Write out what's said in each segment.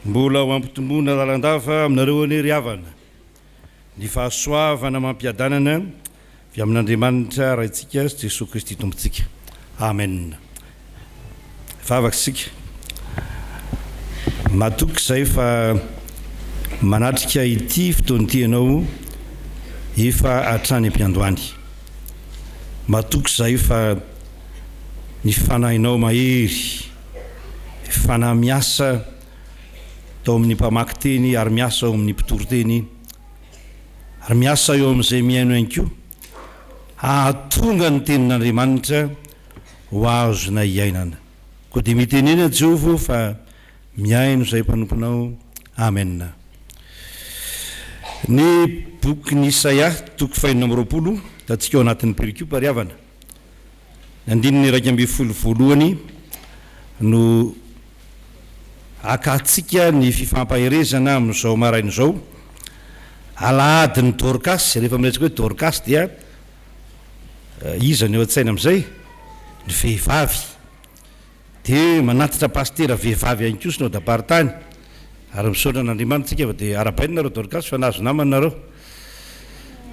Mbola ho ampitomboina lalandava aminareo anie ry havana ny fahasoavana amam-piadanana avy amin'Andriamanitra Raintsika sy Jesoa Kristy Tompontsika. Amen. Vavaka isika. Matoky izay fa manatrika ity fotoana ity ianao efa hatrany am-piandohany. Matoky izay fa ny fanahinao mahery, fanahy miasa tao amin'ny mpamaky teny ary miasa ao amin'ny mpitory teny ary miasa eo amin'izay mihaino ihany koa hahatonga ny tenin'Andriamanitra ho azonay iainana. Koa dia mitenena Jehovah ô fa mihaino izay mpanomponao. Amen. Ny bokin'i Isaia toko fahenina amby 20, hitantsika ao anatin'ny perikopa ry havana. Ny andininy 11 voalohany no hakantsika ny fifampaherezana amin'izao maraina izao. Alahadin'ny Dorkasy, rehefa miresaka hoe Dorkasy dia iza no eo an-tsaina amin'izay? Ny vehivavy. Dia manatitra pasitera vehivavy ihany koa Synodam-paritany. Ary misaotra an'Andriamanitra isika fa dia arahabaina nareo Dorkasy fa nahazo namana nareo.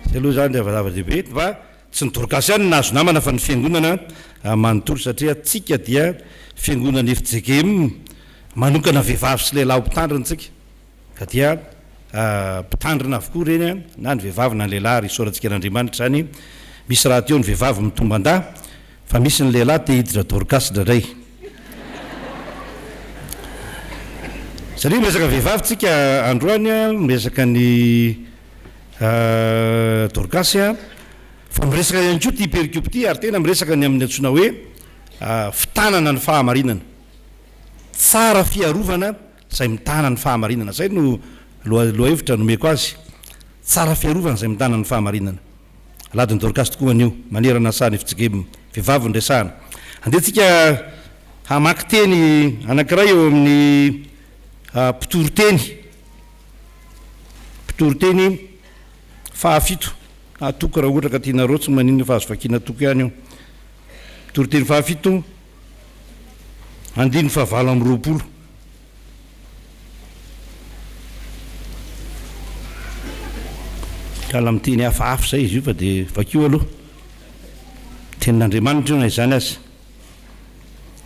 Izay aloha izany dia zava-dehibe fa Tsy ny Dorkasy ihany no nahazo namana fa ny fiangonana manontolo satria tsika dia fiangonana fjkm manokana vehivavy sy lehilahy ho mpitandrina tsika ka dia mpitandrina avokoa ireny na ny vehivavy na ny lehilahy ary isaorantsika an'Andriamanitra izany misy rahateo ny vehivavy mitomban-dahy fa misy ny lehilahy te hiditra Dorkasy indraindray satria miresaka vehivavy tsika androany miresaka ny Dorkasy a! Fa miresaka ihany koa ity perikopa ity ary tena miresaka ny amin'ny antsoina hoe fitanana ny fahamarinana. Tsara fiarovana izay mitana ny fahamarinana. Izay no lohahevitra nomeko azy. Tsara fiarovana izay mitana ny fahamarinana. Ladin'i Dorkasy tokoa anio, manerana ny sahan'i Fjgem. Vehivavy no resahana. Andeha tsika hamaky teny anankiray eo amin'ny mpitoriteny. Mpitoriteny fahafito, na toko raha ohatra ka tianareo, tsy maninona fa azo vakiana toko ihany io. Mpitoriteny fahafito, andininy fahavalo amby 20. Sahala amin'ny teny hafahafa izay izy io fa dia vakio aloha. Tenin'Andriamanitra io na izany aza.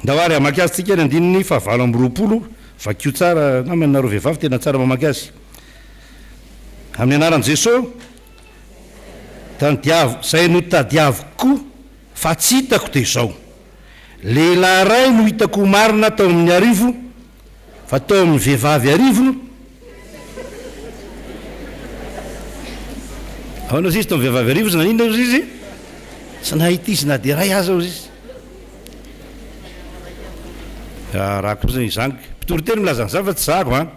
Ndao ary hamaky azy tsika ny andininy faha 28, vakio tsara namana nareo vehivavy tena tsara mamaky azy. Amin'ny anaran'i Jeso, tadiavo, izay notadiaviko koa fa tsy hitako dia izao, lehilahy iray no hitako ho marina tao amin'ny arivo, fa tao amin'ny vehivavy arivo, Ahoana ozy izy tao amin'ny vehivavy arivo izy naninona ozy izy? Tsy nahita izy na dia iray aza ozy izy. Raha kosa izany, mpitoriteny milaza an'izany fa tsy zako an.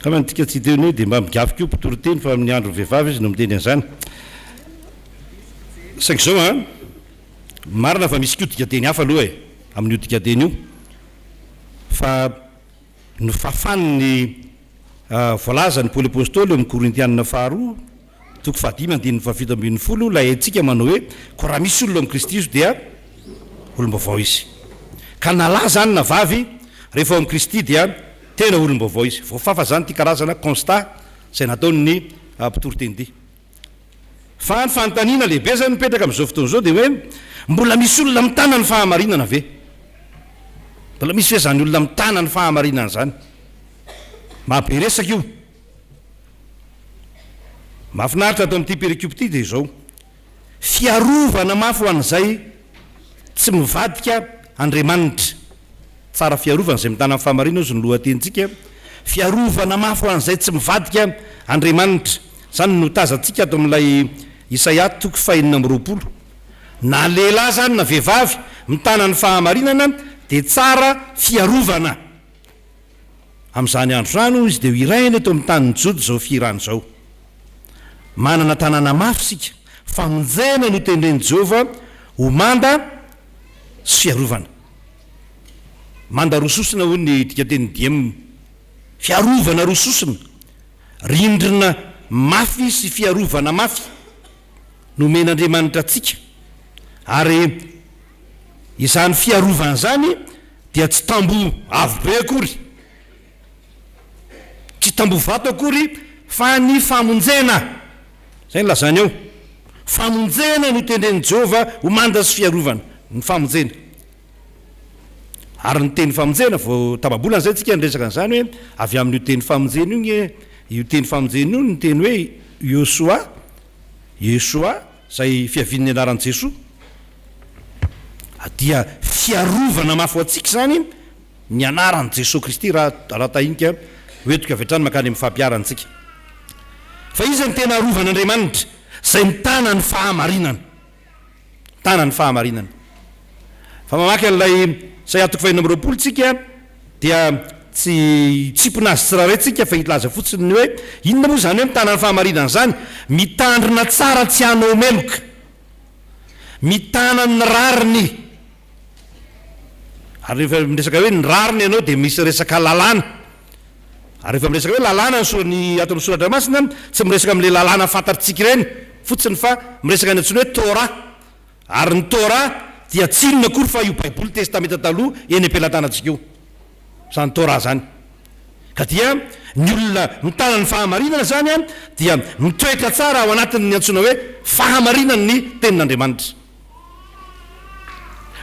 Angamba ny tika tsy hiteny hoe dia mba migafy koa mpitoriteny fa amin'ny andron'ny vehivavy izy no miteny an'izany. Saingy izao an, marina fa misy koa dikanteny hafa aloha e, amin'io dikanteny io. Fa nofafany ny voalazan'i Paoly Apostoly eo amin'ny Korintianina faharoa, toko fahadimy andininy faha-17, ilay haintsika manao hoe, Koa raha misy olona ao amin'i Kristy Jesoa dia olom-baovao izy. Ka na lahy izany na vavy, rehefa ao amin'i Kristy dia tena olom-baovao izy. Voafafa izany ity karazana constat izay nataon'ny mpitory teny ity. Fa ny fanontaniana lehibe izany mipetraka amin'izao fotoana izao dia hoe, mbola misy olona mitana ny fahamarinana ve? Mbola misy ve izany olona mitana ny fahamarinana izany? Mahabe resaka io. Mahafinaritra ato amin'ity perikopa ity dia izao, fiarovana mafy ho an'izay tsy mivadika Andriamanitra. Tsara fiarovana izay mitana ny fahamarinana hozy ny lohatenintsika. Fiarovana mafy ho an'izay tsy mivadika Andriamanitra. Izany no tazantsika ato amin'ilay Isaia toko fahenina amby 20. Na lehilahy izany na vehivavy mitana ny fahamarinana dia tsara fiarovana. Amin'izany andro izany, hoy izy, dia ho hiraina eto amin'ny tanin'i Joda izao fihirana izao. Manana tanàna mafy isika. Famonjena no tendren'i Jehovah ho manda sy fiarovana. Manda roa sosona, hoy ny dikantenin'ny Diem. Fiarovana roa sosona. Rindrina mafy sy fiarovana mafy nomen'Andriamanitra antsika. Ary izany fiarovana izany dia tsy tamboho avo be akory. Tsy tamboho vato akory fa ny famonjena. Izay no lazany eo. Famonjena no tendren'i Jehovah ho manda sy fiarovana. Ny famonjena. Ary ny teny famonjena, vao tapa-bolana izay tsika niresaka an'izany hoe avy amin'io teny famonjena io nge, io teny famonjena io ny teny hoe Yosua, Yeshua, izay fiavian'ny anaran'i Jesoa. Dia fiarovana mafy ho antsika izany ny anaran'i Jesoa Kristy raha raha tahinika ho entiko avy hatrany mankany amin'ny fampiharana antsika. Fa iza no tena arovan'Andriamanitra? Izay mitana ny fahamarinana. Mitana ny fahamarinana. Fa mamaky an'ilay Isaia toko faha-26 tsika dia tsy hitsimpona azy tsirairay tsika fa hilaza fotsiny ny hoe inona moa izany hoe mitana ny fahamarinana izany? Mitandrina tsara tsy hanao meloka. Mitana ny rariny. Ary rehefa miresaka hoe ny rariny ianao dia misy resaka lalàna. Ary rehefa miresaka hoe lalàna ny sora- ny ato amin'ny soratra masina, tsy miresaka amin'ilay lalàna fantatritsika ireny fotsiny fa miresaka ny antsoina hoe Torah. Ary ny Torah dia tsy inona akory fa io Baiboly Testamenta Taloha eny am-pelatanantsika io. Izany Torah izany. Ka dia ny olona mitana ny fahamarinana izany dia mitoetra tsara ao anatin'ny antsoina hoe fahamarinan'ny Tenin'Andriamanitra.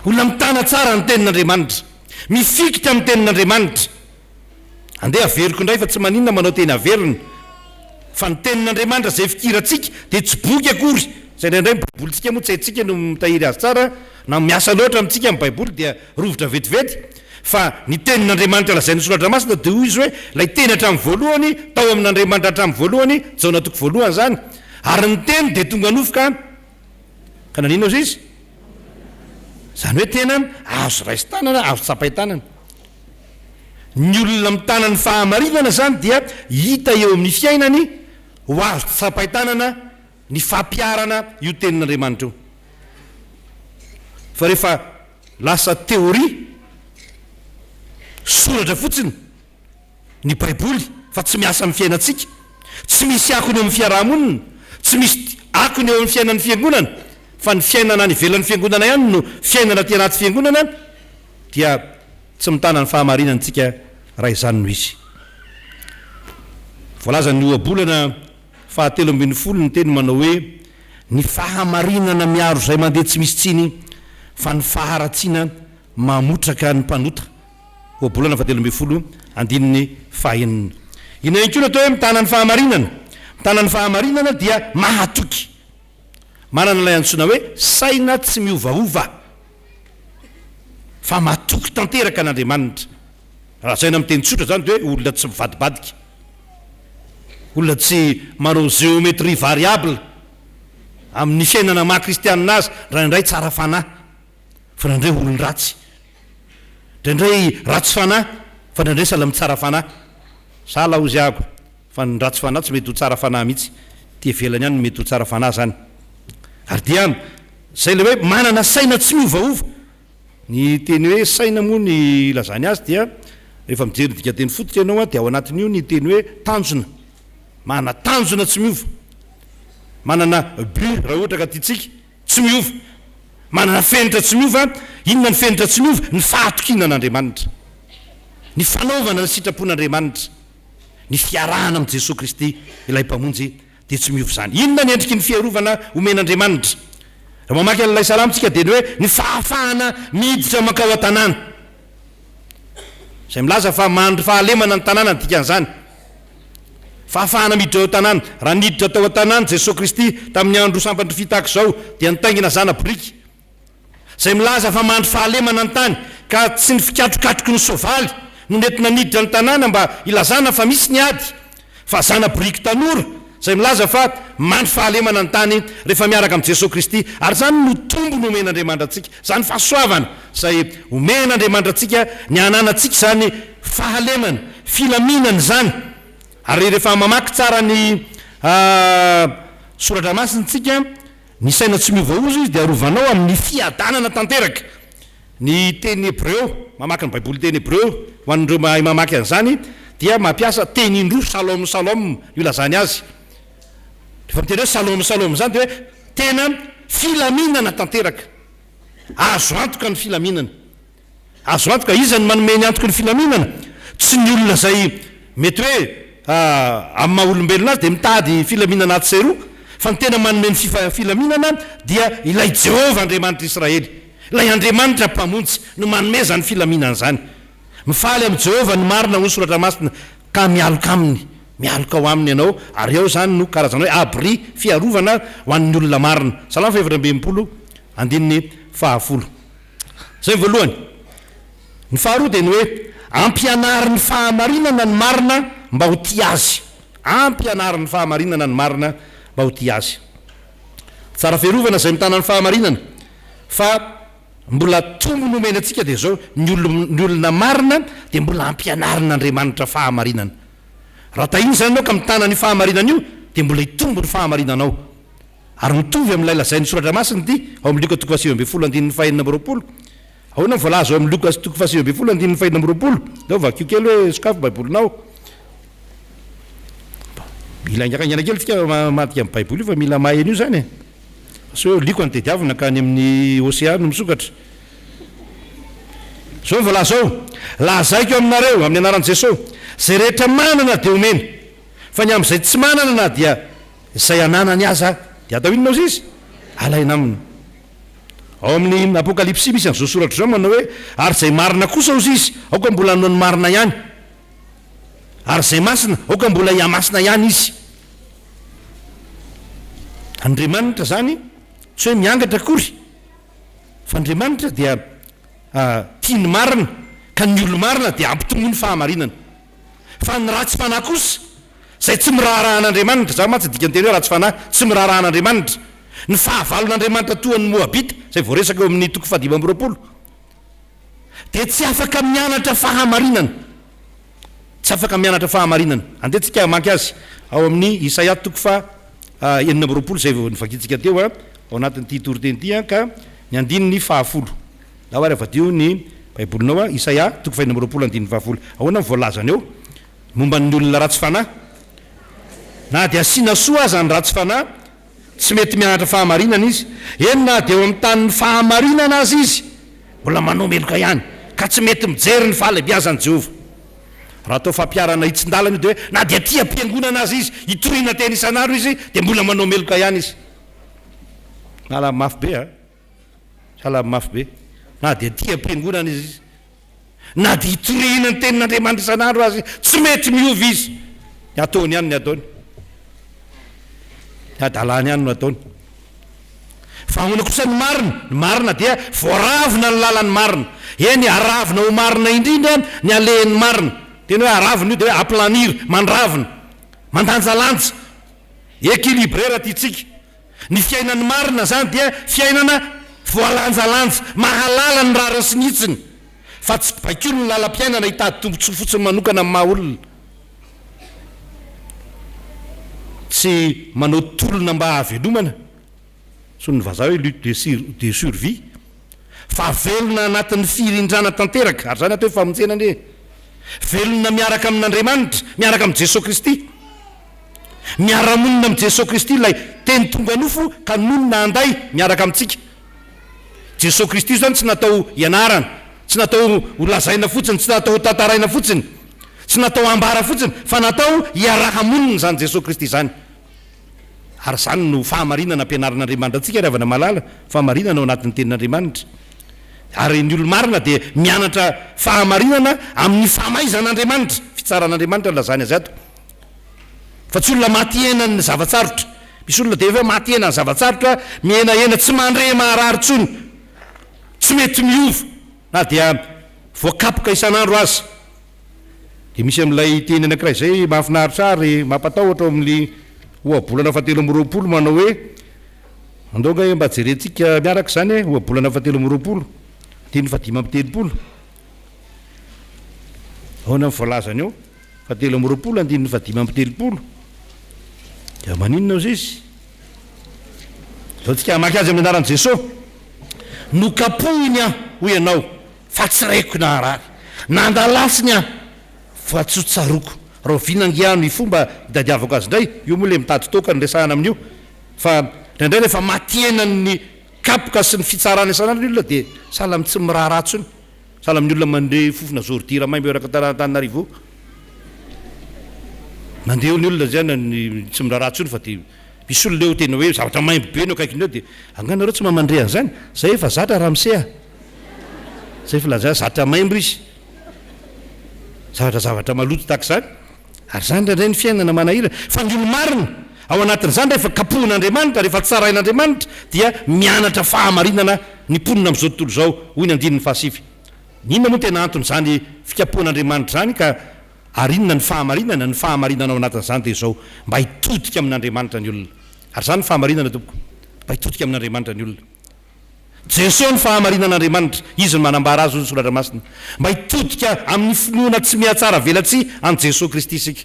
Olona mitana tsara ny Tenin'Andriamanitra, mifikitra amin'ny Tenin'Andriamanitra. Andeha averiko indray fa tsy maninona manao teny averina. Fa ny Tenin'Andriamanitra izay fikirantsika dia tsy boky akory. Izay indraindray ny Baibolintsika moa tsy haintsika no mitahiry azy tsara, na miasa loatra amintsika ny Baiboly dia rovitra vetivety. Fa ny Tenin'Andriamanitra lazain'ny Soratra Masina dia hoy izy hoe, ilay Teny hatramin'ny voalohany, tao amin'Andriamanitra hatramin'ny voalohany, Jaona toko voalohany izany, ary ny Teny dia tonga nofo ka, ka naninona hozy izy? Izany hoe tena azo raisin-tanana, azo tsapain-tanana. Ny olona mitana ny fahamarinana izany dia hita eo amin'ny fiainany ho azo tsapain-tanana ny fampiharana io Tenin'Andriamanitra io. Fa rehefa lasa théorie, soratra fotsiny, ny Baiboly fa tsy miasa amin'ny fiainantsika, tsy misy akony eo amin'ny fiaraha-monina, tsy misy akony eo amin'ny fiainan'ny fiangonana, fa ny fiainana any ivelan'ny fiangonana ihany no fiainana aty anaty fiangonana, dia tsy mitana ny fahamarinana isika raha izany no izy. Voalazan'ny ohabolana fahatelo 13 ny teny manao hoe, Ny fahamarinana miaro izay mandeha tsy misy tsiny, fa ny faharatsiana mamotraka ny mpanota. Ohabolana fahatelo 12, andininy fahenina. Inona ihany koa no atao hoe mitana ny fahamarinana? Mitana ny fahamarinana dia mahatoky. Manana ilay antsoina hoe saina tsy miovaova, fa matoky tanteraka an'Andriamanitra. Raha lazaina amin'ny teny tsotra izany dia hoe olona tsy mivadibadika, olona tsy manao géométrie variable amin'ny fiainana maha kristianina azy, indraindray tsara fanahy, fa indraindray olon-dratsy. Indraindray ratsy fanahy fa indraindray sahala amin'ny tsara fanahy. Sahala hozy aho fa ny ratsy fanahy tsy mety ho tsara fanahy mihitsy. Ety ivelany ihany no mety ho tsara fanahy zany. Ary dia zay ilay hoe manana saina tsy miovaova. Ny teny hoe saina moa ny ilazany azy dia rehefa mijery ny dikanteny fototra ianao dia ao anatin'io ny teny hoe tanjona. Manana tanjona tsy miova. Manana but raha ohatra ka tiantsika. Tsy miova. Manana fenitra tsy miova. Inona ny fenitra tsy miova? Ny fahatokiana an'Andriamanitra. Ny fanaovana ny sitrapon'Andriamanitra. Ny fiarahana amin'i Jesoa Kristy, ilay Mpamonjy, dia tsy miova izany. Inona ny endriky ny fiarovana omen'Andriamanitra? Raha mamaky an'ilay salamo isika dia ny hoe ny fahafahana miditra mankao an-tanàna. Izay milaza fa mandry fahalemana ny tanàna ny dikan'izany. Fahafahana miditra ao an-tanàna. Raha niditra tao an-tanàna Jesoa Kristy tamin'ny andro sampan-drofia tahaka izao, dia nitaingina zana-boriky, izay milaza fa mandry fahalemana ny tany, ka tsy ny fikatrokatroky ny soavaly no nentina niditra ny tanàna mba hilazana fa misy ny ady, fa zana-boriky tanora, izay milaza fa mandry fahalemana ny tany rehefa miaraka amin'i Jesoa Kristy. Ary izany no tombony omen'Andriamanitra antsika, izany fahasoavana izay omen'Andriamanitra antsika, ny hananantsika izany fahalemana, filaminana izany. Ary rehefa mamaky tsara ny Soratra Masina isika, ny saina tsy miovaoza izy dia arovanao amin'ny fiadanana tanteraka. Ny teny hebreo, mamaky ny Baiboly teny hebreo, ho an'ireo mahay mamaky an'izany, dia mampiasa teny indroa, shalom shalom no ilazany azy. Rehefa miteny hoe shalom shalom izany dia hoe tena filaminana tanteraka. Azo antoka ny filaminana. Azo antoka, iza no manome ny antoky ny filaminana? Tsy ny olona izay mety hoe. amin'ny maha olombelona azy dia mitady filaminana atsy sy eroa, fa ny tena manome ny filaminana dia ilay Jehovah Andriamanitr'Israely, ilay Andriamanitra Mpamonjy no manome izany filaminana izany. Mifaly amin'i Jehovah ny marina, hoy ny Soratra Masina, ka mialoka aminy. Mialoka ao aminy ianao, ary ao izany no karazana hoe abri, fiarovana ho an'ny olona marina. Salamo faha-64, andininy fahafolo. Izay ny voalohany. Ny faharoa dia ny hoe ampianaro ny fahamarinana ny marina mba ho tia azy. Ampianaro ny fahamarinana ny marina mba ho tia azy. Tsara fiarovana izay mitana ny fahamarinana, fa mbola tombony omeny antsika dia izao, ny olona ny olona marina dia mbola ampianarin'Andriamanitra fahamarinana. Raha tahiana izany ianao ka mitana an'io fahamarinana io dia mbola hitombo ny fahamarinanao. Ary mitovy amin'ilay lazain'ny Soratra Masina ity ao amin'ny Lioka toko faha-19 andininy faha-26. Ahoana ny voalaza ao amin'ny Lioka toko faha-19 andininy faha-26? Ndao vakio kely hoe sokafy Baibolinao. Mila haingankaingana kely tsika mamadika ny Baiboly io fa mila mahay an'io izany e. Sao hoe Lioka no tediavina ka any amin'ny Hosea no misokatra. Izao ny voalaza ao, Lazaiko aminareo, amin'ny anaran'i Jesoa, izay rehetra manana dia omena, fa ny amin'izay tsy manana na dia izay ananany aza dia atao inona hozy izy? Alaina aminy. Ao amin'ny Apokalypsy misy an'izao soratra izao manao hoe, Ary izay marina kosa hozy izy, aoka mbola hanao ny marina ihany, ary izay masina, aoka mbola hihamasina ihany izy. Andriamanitra izany tsy hoe miangatra akory, fa Andriamanitra dia tia ny marina, ka ny olo-marina dia ampitomboy ny fahamarinana. Fa ny ratsy fanahy kosa, izay tsy miraharaha an'Andriamanitra, izany mantsy ny dikan'ny teny hoe ratsy fanahy, tsy miraharaha an'Andriamanitra, ny fahavalon'Andriamanitra toa an'ny Moabita, izay voaresaka eo amin'ny toko fahadimy amby 20, dia tsy afaka mianatra fahamarinana. Tsy afaka mianatra fahamarinana. Andeha tsika hamaky azy ao amin'ny Isaia toko faha 26 izay vao novakintsika teo ao anatin'ity toriteny ity ka ny andininy fahafolo. Ndao ary avadio ny Baibolinao Isaia toko faha 26 andininy fahafolo. Ahoana ny voalazany eo momba ny olona ratsy fanahy? Na dia asiana soa aza ny ratsy fanahy, tsy mety mianatra fahamarinana izy. Eny na dia eo amin'ny tanin'ny fahamarinana aza izy, mbola manao meloka ihany, ka tsy mety mijery ny fahalehibiazan'i Jehovah. Raha atao fampiharana hitsin-dalana io dia hoe na dia aty am-piangonana aza izy, itoriana teny isan'andro izy, dia mbola manao meloka ihany izy. Sahala mafy be a! Sahala mafy be. Na dia aty am-piangonana izy, na dia itoriana ny tenin'Andriamanitra isan'andro aza izy, tsy mety miova izy. Ny ataony ihany ny ataony. Ny hadalany ihany no ataony. Fa ahoana kosa ny marina? Ny marina dia voaravina ny lalan'ny marina. Eny, aravina ho marina indrindra ny alehan'ny marina. Teny hoe aravina io dia hoe aplanir, mandravina, mandanjalanja, équilibrer raha tiantsika. Ny fiainan'ny marina izany dia fiainana voalanjalanja, mahalala ny rariny sy ny hitsiny, fa tsy baikoin'ny lalam-piainana hitady tombontsoa fotsiny manokana amin'ny maha olona. Tsy manao tolona mba hahavelomana, antsoin'ny vazaha hoe lutte de de survie, fa velona anatin'ny firindrana tanteraka, ary izany atao hoe famonjena anie e! Velona miaraka amin'Andriamanitra, miaraka amin'i Jesoa Kristy. Miara-monina amin'i Jesoa Kristy ilay Teny tonga nofo ka nonina handay miaraka amintsika. Jesoa Kristy izany tsy natao hianarana, tsy natao ho lazaina fotsiny, tsy natao ho tantaraina fotsiny, tsy natao hambara fotsiny, fa natao hiaraha-monina izany Jesoa Kristy izany. Ary izany no fahamarinana ampianarin'Andriamanitra antsika ry havana malala, fahamarinana ao anatin'ny Tenin'Andriamanitra. Ary ny olo-marina dia mianatra fahamarinana amin'ny famaizan'Andriamanitra, fitsaran'Andriamanitra no lazany azy ato. Fa tsy olona maty henan'ny zava-tsarotra. Misy olona dia efa maty henan'ny zava-tsarotra, mihenahena, tsy mandre maharary intsony, tsy mety miova na dia voakapoka isan'andro aza. Dia misy amin'ilay teny anankiray izay mahafinaritra ahy ary mampatahotra ao amin'ny ohabolana fahatelo amby 20 manao hoe, andao angaha mba jerentsika miaraka izany e, ohabolana fahatelo amby 20, andininy fahadimy amby 30. Ahoana ny voalazany eo? Fahatelo amby 20 andininy fahadimy amby 30. Dia maninona ozy izy? Zao tsika hamaky azy amin'ny anaran'i Jesoa. Nokapohiny aho, hoy ianao, fa tsy reko naharary. Nandalasiny aho, fa tsy ho tsaroako. Rahoviana ange aho no hifomba hitadiavako azy indray? Io moa ilay mitady toaka no resahana amin'io. Fa indraindray rehefa maty henan'ny kapoka sy ny fitsarana isan'andro ny olona dia sahala amin'ny tsy miraharaha intsony. Sahala amin'ny olona mandre fofona zôridira maimbo eraky Antananarivo. Mandeha eo ny olona zany ny tsy miraharaha intsony fa dia misy olona eo tena hoe zavatra maimbo be no akaikiny eo dia angaha nareo tsy maha mandre an'izany? Zay efa zatra ramose a! Zay filazana zatra maimbo izy. Zavatra zavatra maloto tahaka izany. Ary izany indraindray ny fiainana manahirana. Fa ny olo-marina, ao anatin'izany rehefa kapohin'Andriamanitra, rehefa tsarain'Andriamanitra dia mianatra fahamarinana ny mponina amin'izao tontolo izao, hoy ny andininy fahasivy. Inona moa no tena anton'izany fikapohan'Andriamanitra izany ka ary inona ny fahamarinana? Ny fahamarinana ao anatin'izany dia izao, mba hitodika amin'Andriamanitra ny olona. Ary izany ny fahamarinana tompoko, mba hitodika amin'Andriamanitra ny olona. Jesoa ny fahamarinan'Andriamanitra, Izy no manambara azy hoy ny Soratra Masina. Mba hitodika amin'ny finoana tsy mihatsara velatsihy an'i Jesoa Kristy isika.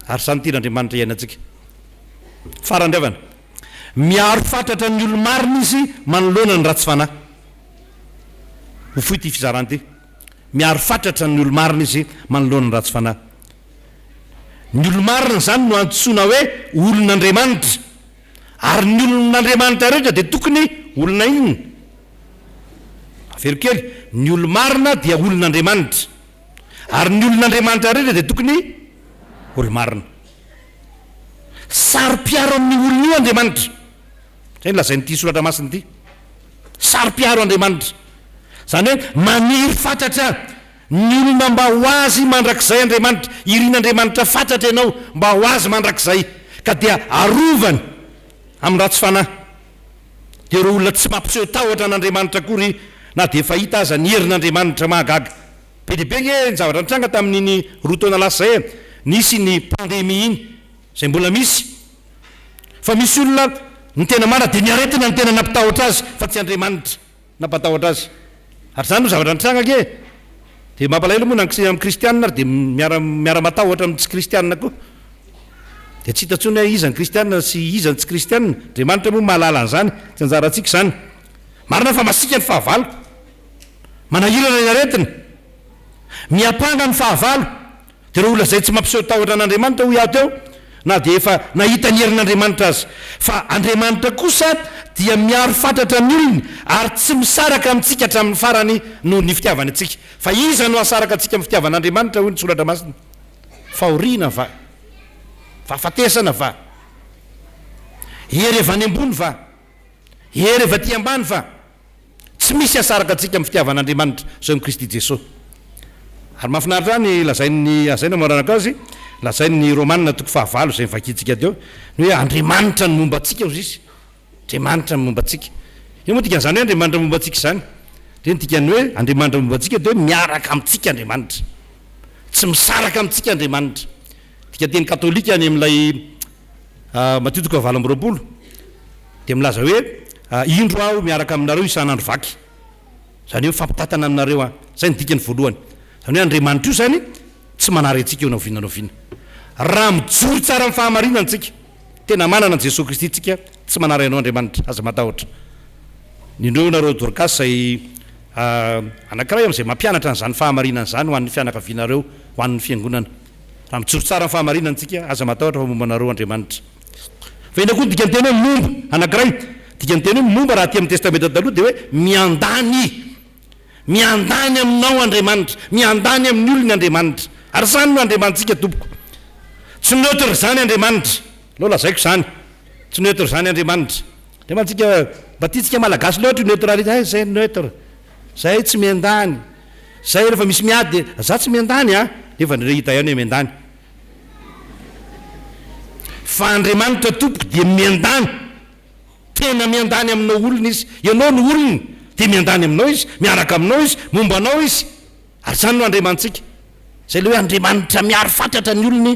Ary izany no tian'Andriamanitra hiainantsika. Farany ry havana, miaro fatratra ny olo-marina Izy manoloana ny ratsy fanahy. Ho fohy ity fizarana ity. Miaro fatratra ny olo-marina Izy manoloana ny ratsy fanahy. Ny olo-marina izany no antsoina hoe olon'Andriamanitra. Ary ny olon'Andriamanitra rehetra dia tokony olona inona? Averiko kely, ny olo-marina dia olon'Andriamanitra. Ary ny olon'Andriamanitra rehetra dia tokony olo-marina. Saro-piaro amin'io olona io Andriamanitra. Izay no lazain'ity soratra masina ity. Saro-piaro Andriamanitra. Izany hoe maniry fatratra ny olona mba ho Azy mandrakizay Andriamanitra. Irin'Andriamanitra fatratra ianao mba ho Azy mandrakizay. Ka dia arovany amin'ny ratsy fanahy. Dia ireo olona tsy mampiseho tahotra an'Andriamanitra akory na dia efa hita aza ny herin'Andriamanitra mahagaga. Be dia be ange ny zavatra nitranga tamin'iny roa taona lasa izay e! Nisy iny pandemie iny, izay mbola misy. Fa misy olona, ny tena marina dia ny aretina no tena nampitahotra azy fa tsy Andriamanitra nampatahotra azy. Ary izany no zavatra nitranga ange e! Dia mampalahelo moa na ny amin'ny kristianina ary dia miara miara-matahotra amin'ny tsy kristianina koa. Dia tsy hita intsony hoe iza ny kristianina sy iza ny tsy kristianina. Andriamanitra moa mahalala an'izany, tsy anjarantsika izany. Marina fa masiaka ny fahavalo. Manahirana ny aretina. Miampanga ny fahavalo. Dia ireo olona izay tsy mampiseho tahotra an'Andriamanitra hoy aho teo, na dia efa nahita ny herin'Andriamanitra aza. Fa Andriamanitra kosa dia miaro fatratra ny olony ary tsy misaraka amintsika hatramin'ny farany noho ny fitiavany antsika. Fa iza no hahasaraka antsika amin'ny fitiavan'Andriamanitra hoy ny Soratra Masina? Fahoriana va? Fahafatesana va? Hery avy any ambony va? Hery avy aty ambany va? Tsy misy hahasaraka antsika amin'ny fitiavan'Andriamanitra izay ao amin'i Kristy Jesoa. Ary mahafinaritra ahy ny lazain'ny, izay no amaranako azy, lazain'ny Romana toko fahavalo izay novakintsika teo, ny hoe Andriamanitra no momba antsika hozy izy. Andriamanitra no momba antsika. Inona moa dikan'izany hoe Andriamanitra momba antsika izany? Dia ny dikan'ny hoe Andriamanitra momba antsika dia hoe miaraka amintsika Andriamanitra. Tsy misaraka amintsika Andriamanitra. Dikanteny katolika any amin'ilay Matio toko fahavalo amby 20 dia milaza hoe, Indro aho miaraka aminareo isan'andro vaky. Izany hoe mifampitantana aminareo aho. Izay no dikany voalohany. Izany hoe Andriamanitra io izany tsy manary antsika io na oviana na oviana. Raha mijoro tsara amin'ny fahamarinana isika, tena manana an'i Jesoa Kristy isika, tsy manary anao Andriamanitra, aza matahotra. Indreo nareo Dorcas izay anankiray amin'izay mampianatra an'izany fahamarinana izany ho an'ny fianakavianareo, ho an'ny fiangonana. Raha mijoro tsara amin'ny fahamarinana isika, aza matahotra fa momba anareo Andriamanitra. Fa inona koa ny dikan'ny teny hoe momba? Anankiray, dikan'ny teny hoe momba raha aty amin'ny Testamenta Taloha dia hoe miandany. Miandany aminao Andriamanitra, miandany amin'ny olony Andriamanitra. Ary izany no Andriamanitsika tompoko. Tsy neutre izany Andriamanitra. Aleo lazaiko izany. Tsy neutre izany Andriamanitra. Andriamanitsika, mba tiantsika Malagasy loatra io neutralité, hay izay neutre. Zay tsy miandany. Zay rehefa misy miady dia za tsy miandany a! Nefa ndrey hita ihany hoe miandany. Fa Andriamanitra tompoko dia miandany. Tena miandany aminao olona Izy. Ianao no olony dia miandany aminao Izy, miaraka aminao Izy, momba anao Izy. Ary izany no Andriamanitsika. Izay ilay hoe Andriamanitra miaro fatratra ny olony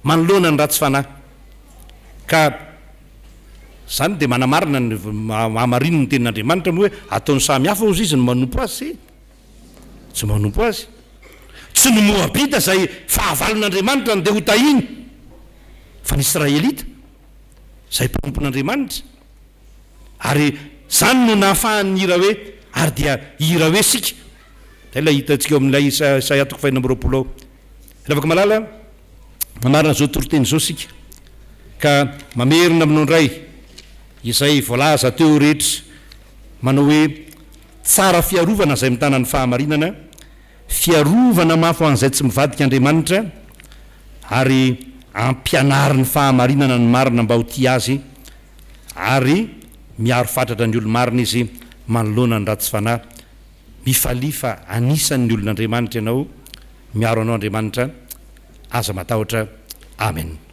manoloana ny ratsy fanahy. Ka Izany dia manamarina ny hamarino ny tenin'Andriamanitra moa hoe ataony samy hafa hozy izy ny manompo azy sy tsy manompo azy. Tsy ny Moabita izay fahavalon'Andriamanitra no dia hotahiny fa ny Israelita izay mpanompon'Andriamanitra. Ary izany no nahafahany nihira hoe ary dia hihira hoe isika. Izay ilay hitantsika ao amin'ilay Isaia toko fahenina amby 26 ao. Ravaka malala. Mamarana izao toriteny izao isika ka mamerina aminao indray izay voalaza teo rehetra manao hoe tsara fiarovana izay mitana ny fahamarinana, fiarovana mafy ho an'izay tsy mivadika Andriamanitra ary. Ampianariny fahamarinana ny marina mba ho tia Azy, ary miaro fatratra ny olo-marina Izy manoloana ny ratsy fanahy. Mifalia fa anisan'ny olon'Andriamanitra ianao, miaro anao Andriamanitra, aza matahotra. Amen.